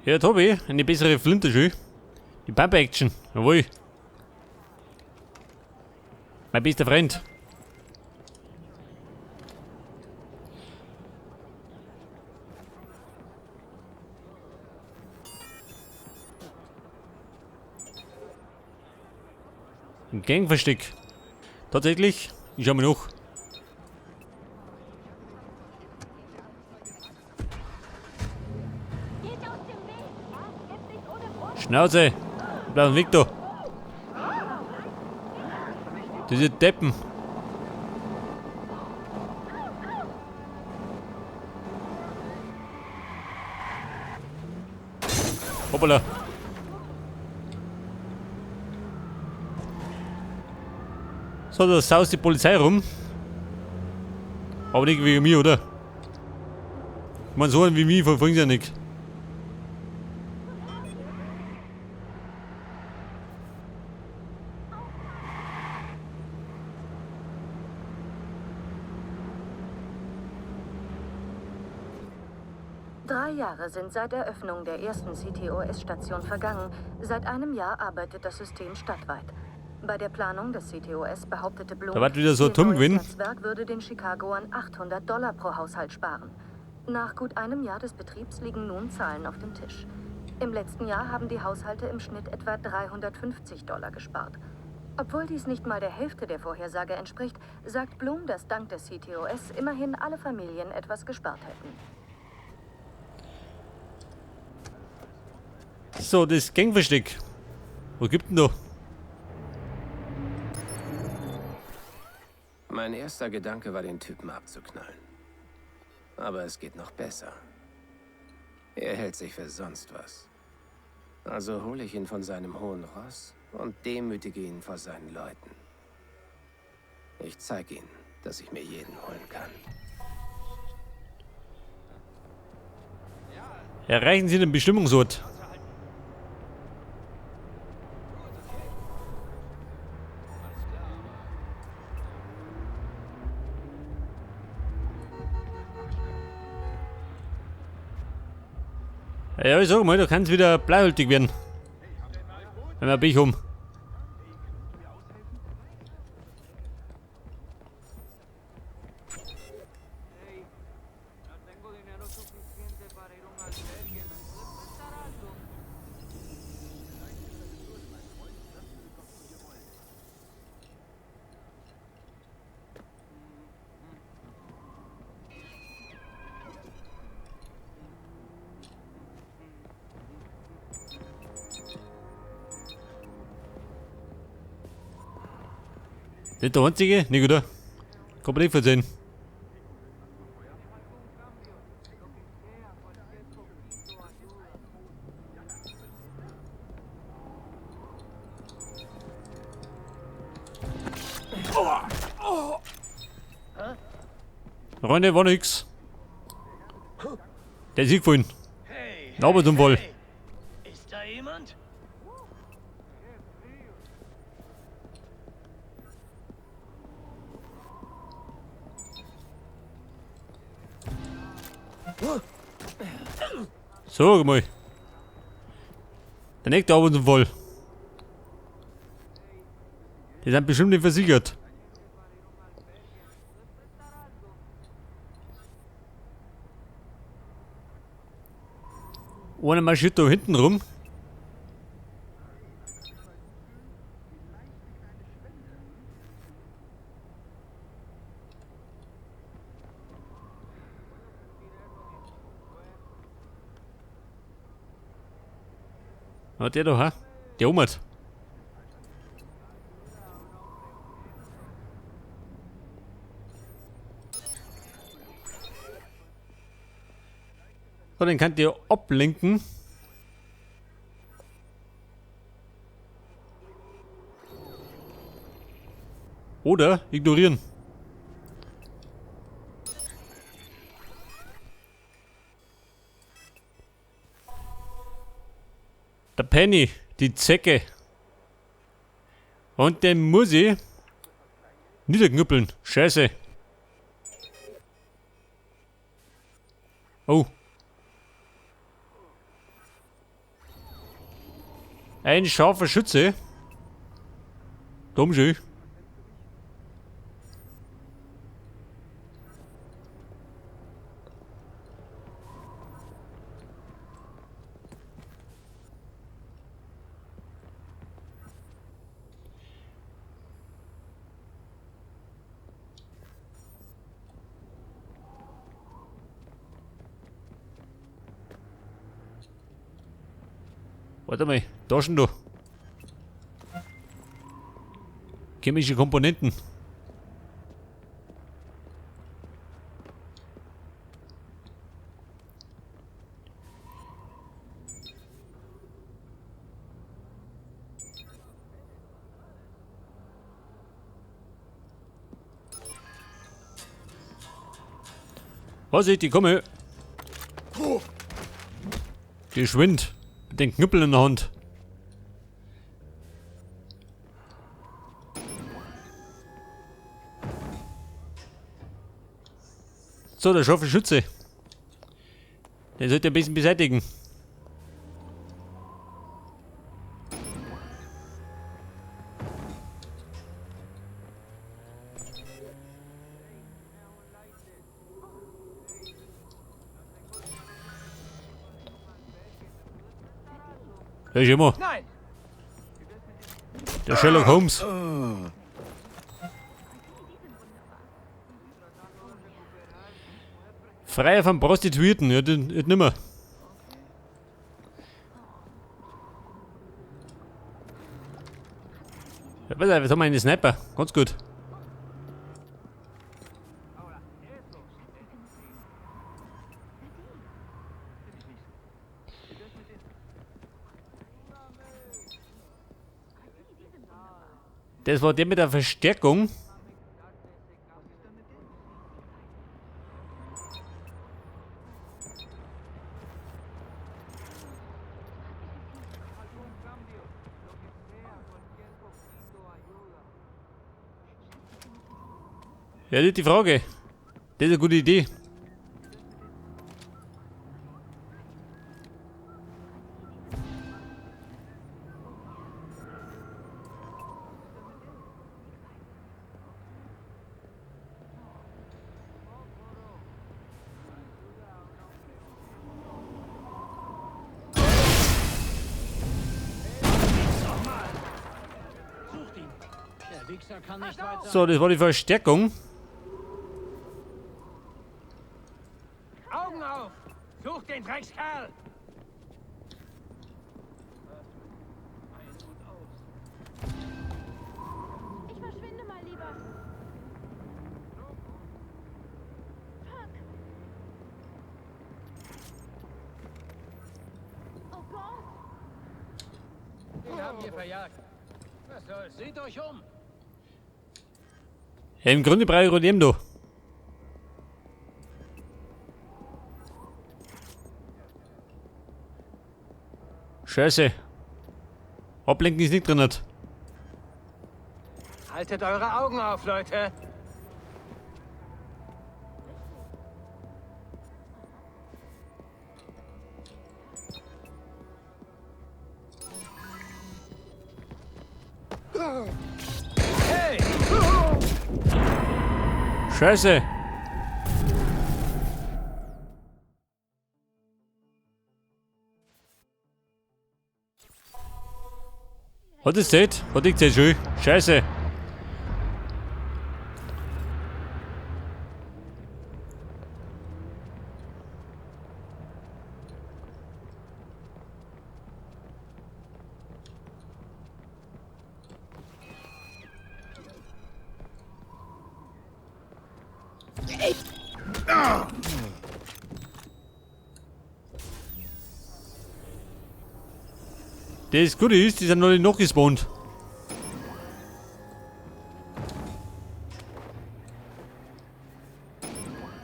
Ja, Tobi, eine bessere Flinte schön. Die Pump Action, jawohl. Mein bester Freund. Ein Gangversteck. Tatsächlich, ich schau mal nach. Schnauze! Bleib weg da! Diese Deppen! Hoppala! So, da saust die Polizei rum. Aber nicht wegen mir, oder? Ich mein, so einen wie mich verfolgen sie ja nicht. Drei Jahre sind seit Eröffnung der ersten CTOS-Station vergangen. Seit einem Jahr arbeitet das System stadtweit. Bei der Planung des CTOS behauptete Bloom, Da war wieder so ihr dumm neues gewesen. Netzwerk würde den Chicagoern $800 pro Haushalt sparen. Nach gut einem Jahr des Betriebs liegen nun Zahlen auf dem Tisch. Im letzten Jahr haben die Haushalte im Schnitt etwa $350 gespart. Obwohl dies nicht mal der Hälfte der Vorhersage entspricht, sagt Bloom, dass dank des CTOS immerhin alle Familien etwas gespart hätten. So, das Gangversteck. Wo gibt denn da? Mein erster Gedanke war, den Typen abzuknallen. Aber es geht noch besser. Er hält sich für sonst was. Also hole ich ihn von seinem hohen Ross und demütige ihn vor seinen Leuten. Ich zeig ihm, dass ich mir jeden holen kann. Erreichen Sie den Bestimmungsort. Ja, ich sag mal, da kann's wieder bleihültig werden. Wenn wir Pech haben. Nicht der einzige? Nicht, oder? Kann man nicht versehen. Freunde, war nix. Der ist gefallen. Ein Arbeitsunfall. Hey, ist da jemand? So, mal. Der nächste Arbeitsunfall. Die sind bestimmt nicht versichert. Einer marschiert da hinten rum. Ah, der da, ha? Der Omert. So, den könnt ihr ablenken. Oder ignorieren. Der Penny, die Zecke. Und den muss ich niederknüppeln. Scheiße. Oh. Ein scharfer Schütze. Dumm schön. Warte mal, da schon da. Chemische Komponenten. Vorsicht, die komme. Geschwind. Mit den Knüppeln in der Hand. So, der scharfe Schütze. Den sollte ein bisschen beseitigen. Ja, ist immer. Nein. Der Sherlock Holmes. Freier von Prostituierten, ja, den, den nimmer. Ja, pass auf, jetzt haben wir einen Sniper. Ganz gut. Das war der mit der Verstärkung. Ja, das ist die Frage. Das ist eine gute Idee. So, das war die Verstärkung. Augen auf! Such den Dreckskerl! Ich verschwinde mal lieber. Fuck! Oh Gott! Den haben wir verjagt. Was soll's? Seht euch um! Ja, im Grunde brauche ich dem da. Scheiße. Ablenken ist nicht drin. Nicht. Haltet eure Augen auf, Leute. Hey! Scheiße. Hat es Zeit? Hat ich Zeit schon? Scheiße. Das Gute ist, die sind noch nicht noch gespawnt.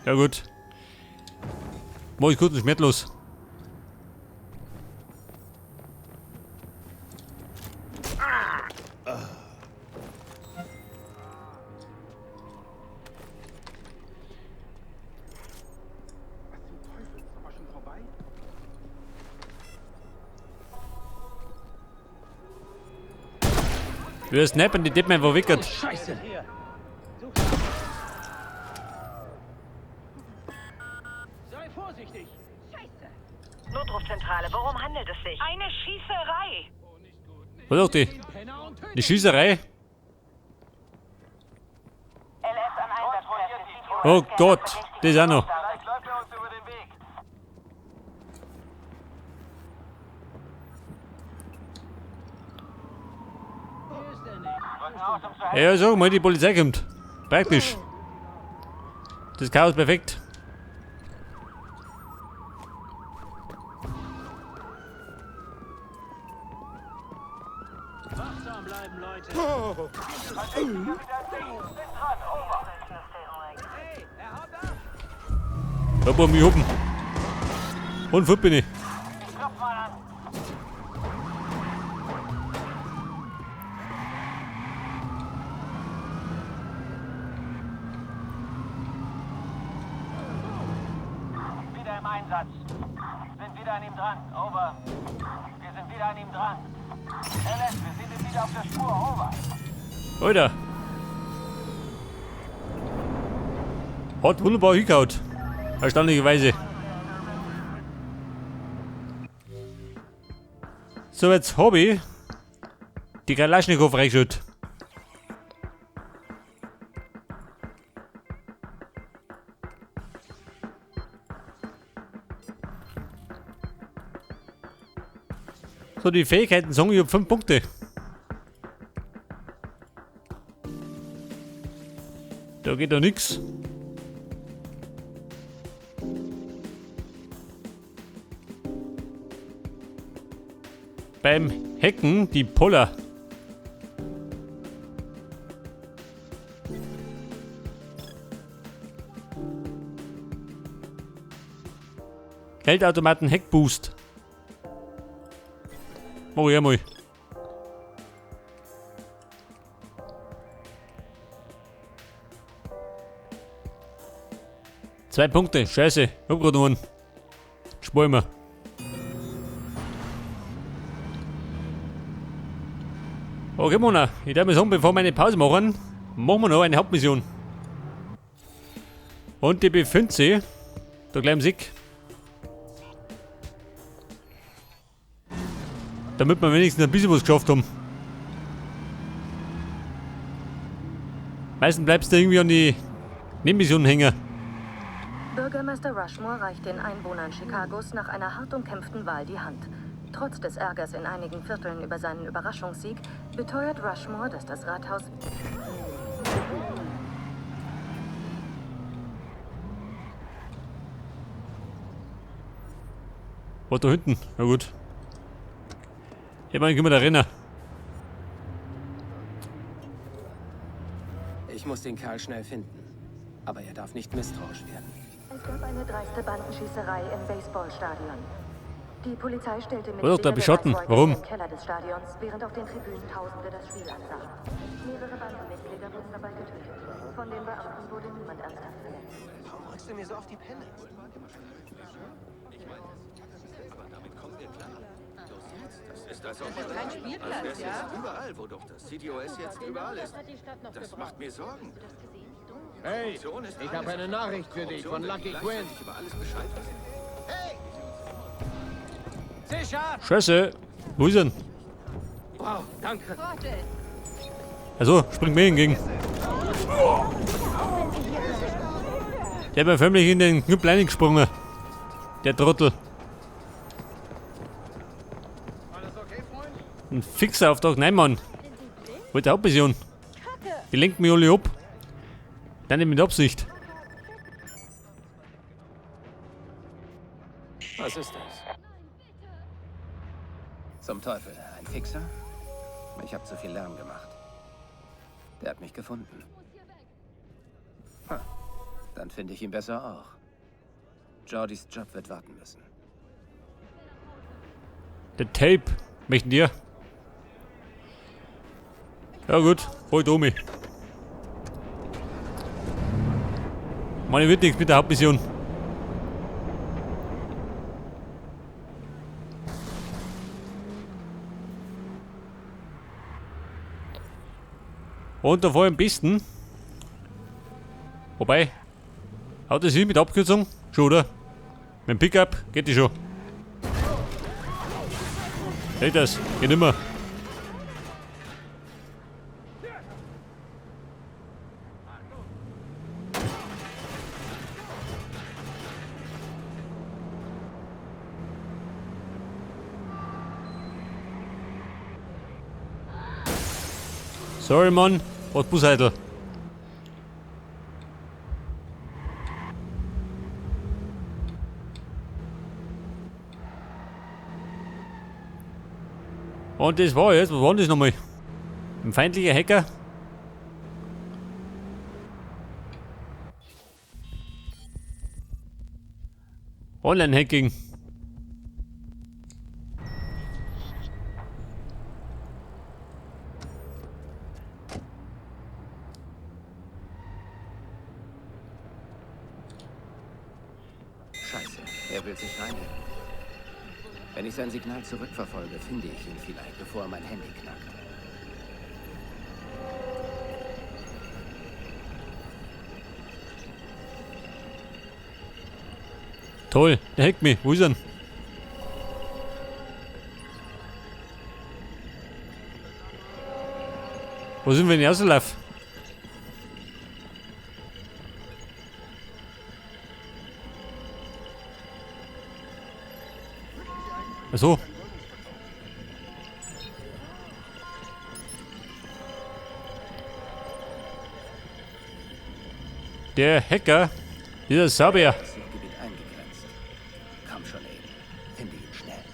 Ja gut. Mach ich kurz und schmerzlos. Wir snappen die Deppen einfach weg. Scheiße! Sei vorsichtig! Scheiße! Notrufzentrale, worum handelt es sich? Eine Schießerei! Was auch die? Die Schießerei? Oh Gott, das ist auch noch. Ja, sag mal, die Polizei kommt. Praktisch. Das Chaos perfekt. Wachsam bleiben, Leute! Da wollen wir hupen. Und fort bin ich. Wieder im Einsatz. Sind wieder an ihm dran. Over. Wir sind wieder an ihm dran. LS, wir sind ihm wieder auf der Spur. Over. Alter. Hat wunderbar hingehauen. Erstaunlicherweise. So, jetzt hab ich die Kalaschnikow freigeschaltet. So, die Fähigkeiten sagen, ich hab 5 Punkte. Da geht doch nix. Beim Hacken die Poller. Geldautomaten Hackboost. Mach ich einmal. 2 Punkte, scheiße, ich hab grad noch einen. Sparen wir. Okay, Mona, ich darf mal sagen, bevor wir eine Pause machen, machen wir noch eine Hauptmission. Und die befindet sich da gleich im Sieg. Damit wir wenigstens ein bisschen was geschafft haben. Meistens bleibst du irgendwie an die Nebenmissionen hängen. Bürgermeister Rushmore reicht den Einwohnern Chicagos nach einer hart umkämpften Wahl die Hand. Trotz des Ärgers in einigen Vierteln über seinen Überraschungssieg beteuert Rushmore, dass das Rathaus... Was da hinten? Na gut. Ich meine, können wir da rennen. Ich muss den Kerl schnell finden. Aber er darf nicht misstrauisch werden. Es gab eine dreiste Bandenschießerei im Baseballstadion. Die Polizei stellte Wo ist der Mitglieder der Beschotten? Weißwolke Warum? im Keller des Stadions, während auf den Tribünen Tausende das Spiel ansahen. Mehrere Bandenmitglieder wurden dabei getötet. Von den Beamten wurde niemand ernsthaft verletzt. Warum rückst du mir so auf die Pelle? Das ist kein Spielplatz, ja? Überall, wo doch das CTOS jetzt überall ist. Das macht mir Sorgen. Hey, ich habe eine Nachricht für dich von Lucky Quinn. Über alles Bescheid wissen. Hey! Sicher! Scheiße! Wo ist er denn? Wow, danke. Also, springt mir entgegen. Der hat mir förmlich in den Knüppel reingesprungen. Der Trottel. Ein Fixer-Auftrag, nein, Mann. Wollte Hauptmission. Die lenken mich alle ab. Dann nicht mit Absicht. Was ist das? Zum Teufel, ein Fixer? Ich habe zu viel Lärm gemacht. Der hat mich gefunden. Ha, dann finde ich ihn besser auch. Jordis Job wird warten müssen. Der Tape. Möchten dir? Ja gut, hol Domi. Mann, wird nichts mit der Hauptmission. Und da vor am besten. Wobei, haut das hin mit Abkürzung? Schon, oder? Mit dem Pickup geht die schon. Geht das? Geht nimmer. Sorry, Mann. Was Busheidel. Und das war jetzt, was war denn das nochmal? Ein feindlicher Hacker? Online-Hacking. Scheiße, er will sich reinhängen. Wenn ich sein Signal zurückverfolge, finde ich ihn vielleicht, bevor er mein Handy knackt. Toll, der hackt mich. Wo ist er denn? Wo sind wir denn rauslaufen? Ach so. Der Hacker, dieser Sabier. Das Suchgebiet eingegrenzt. Komm schon, Aiden. Finde ihn schnell.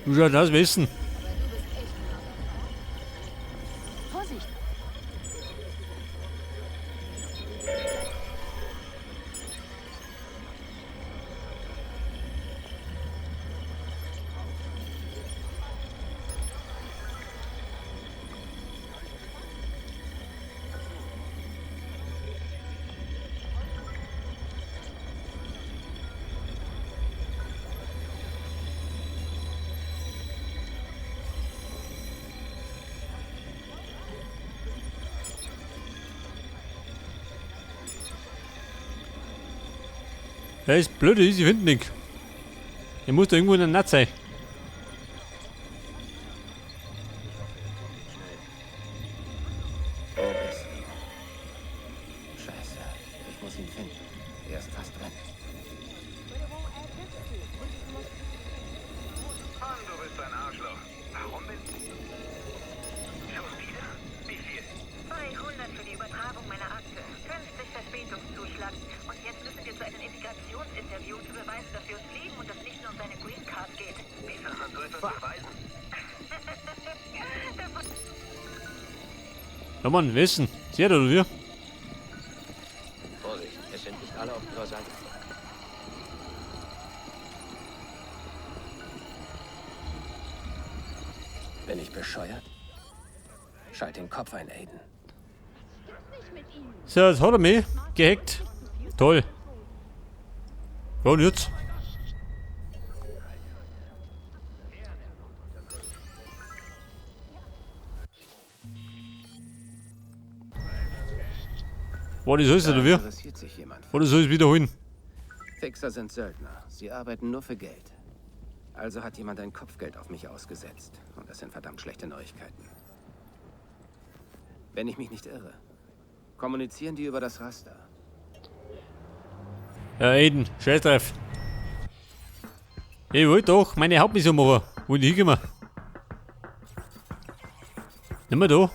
Du schaust aus wie Essen. Vorsicht! Ja, ist blöd, ist, ich finde nicht. Er muss da irgendwo in der Naht sein. Wo bist du? Scheiße, ich muss ihn finden. Er ist fast drin. Mann, du bist ein Arschloch. Warum bist du... Schon wieder? Wie viel? 200 für die Übertragung meiner Akte, 50 Verspätungszuschlag. Und jetzt müssen wir zu einem Integrationsinterview, um zu beweisen, dass wir uns lieben und dass nicht nur um deine Green Card geht. Wie soll man so etwas beweisen? Ja, Mann, wissen. Sehr, oder wir? Vorsicht, es sind nicht alle auf ihrer Seite. Bin ich bescheuert? Schalt den Kopf ein, Aiden. So, jetzt hat er mich gehackt. Toll. Ja, und jetzt? Boah, das ist oder wie? Interessiert sich jemand. Oder soll ich es wiederholen? Fixer sind Söldner. Sie arbeiten nur für Geld. Also hat jemand ein Kopfgeld auf mich ausgesetzt. Und das sind verdammt schlechte Neuigkeiten. Wenn ich mich nicht irre, kommunizieren die über das Raster. Ja, Aiden, scheiß drauf. Ich wollte doch meine Hauptmission machen. Wo ich hingekommen? Nicht mehr da.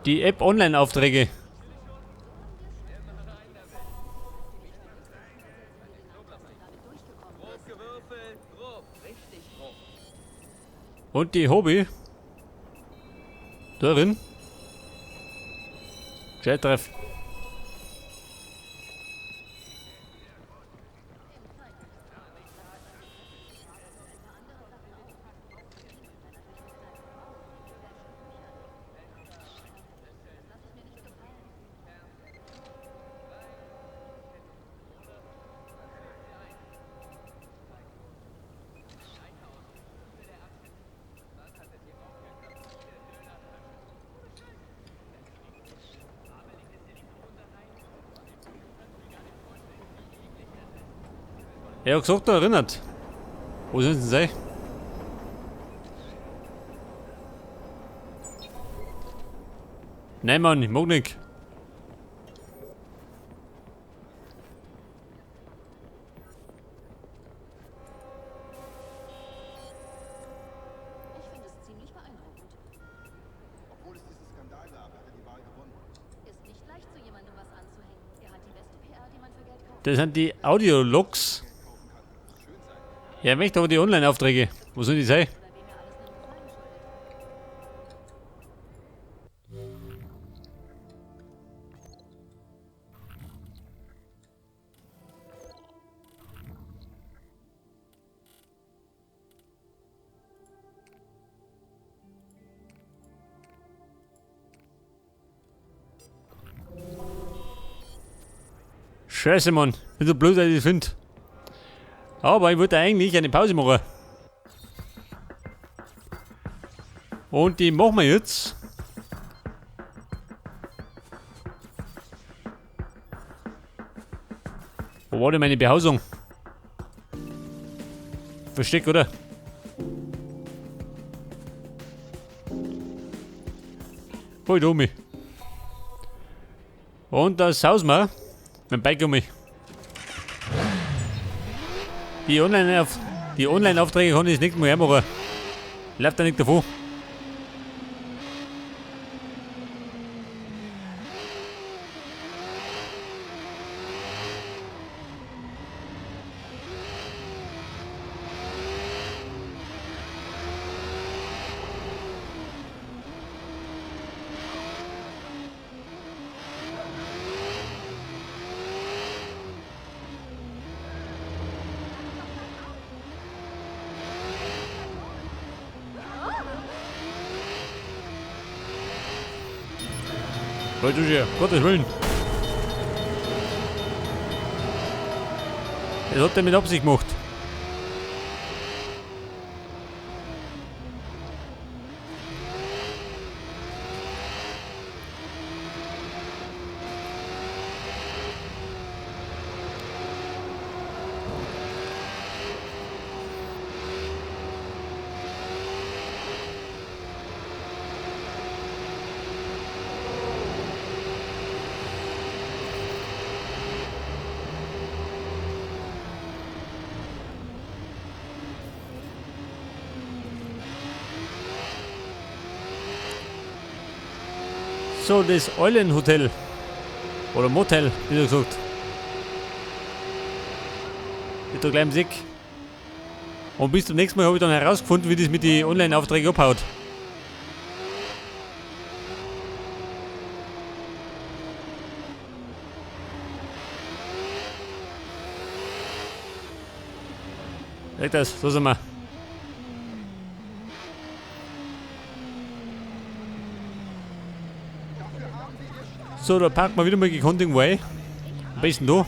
Die App Online-Aufträge. Und die Hobby. Darin. Chat-Treff. Er hat gesagt, er erinnert. Wo sind denn sie? Nein, Mann, ich mag nicht. Ich finde es ziemlich beeindruckend. Obwohl es diesen Skandal gab, hat er die Wahl gewonnen. Ist nicht leicht, so jemandem was anzuhängen. Er hat die beste PR, die man für Geld kaufen Das sind die Audiologs. Ja, ich möchte aber die Online-Aufträge. Wo sollen die sein? Scheiße, Mann. Bin so blöd, dass ich das finde. Aber ich wollte eigentlich eine Pause machen. Und die machen wir jetzt. Wo war denn meine Behausung? Versteck, oder? Voll dumm. Und das Haus mal. Mit dem Bike um mich. Die Online-Aufträge kann ich nicht mehr machen. Läuft da nicht davon. Leute, hier, Gottes Willen. Das hat er mit Absicht gemacht. So, das Eulenhotel. Oder Motel, wie gesagt. Mit der kleinen Sick. Und bis zum nächsten Mal habe ich dann herausgefunden, wie das mit den Online-Aufträgen abhaut. Seht das, so sind wir. So, da parken wir wieder mal gekonnt irgendwo ein. Am besten da.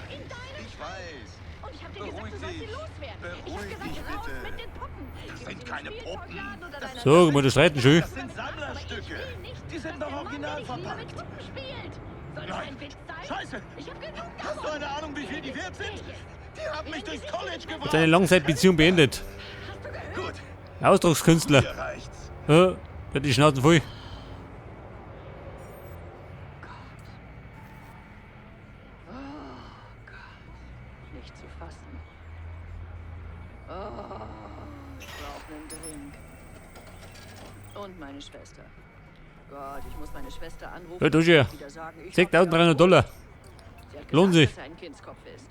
Ich weiß. Beruhig dich. Beruhig dich bitte. Das sind keine Puppen. Das, So, mal da streiten schön. das sind Sammlerstücke. Die sind noch original verpackt. Nein. Scheiße. Hast du eine Ahnung, wie viel die wert sind? Die haben mich durchs College Hat gebracht. seine Langzeitbeziehung beendet. Gut. Ausdruckskünstler. Mir reicht's. Ja, der hat die Schnauzen voll. Nicht zu fassen. Oh, ich brauche einen Drink. Und meine Schwester. Gott, ich muss meine Schwester anrufen. Ja, du schon. und wieder sagen, ich hab sie 6.300 Dollar. Sie hat Lohnt gesagt, sich. dass er ein Kindskopf ist.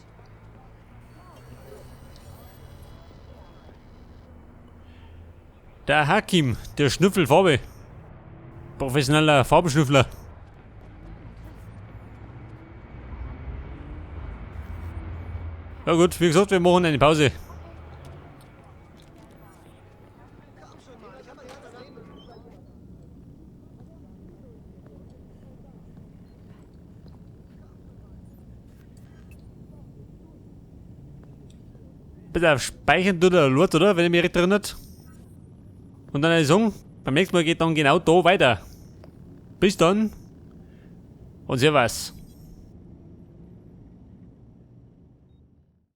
Der Hakim, der Schnüffelfarbe. Professioneller Farbenschnüffler. Ja gut, wie gesagt, wir machen eine Pause. Bitte auf Speichern tut der Lord, oder? Wenn ich mich recht erinnert. Und dann eine sagen, beim nächsten Mal geht dann genau da weiter. Bis dann. Und servus.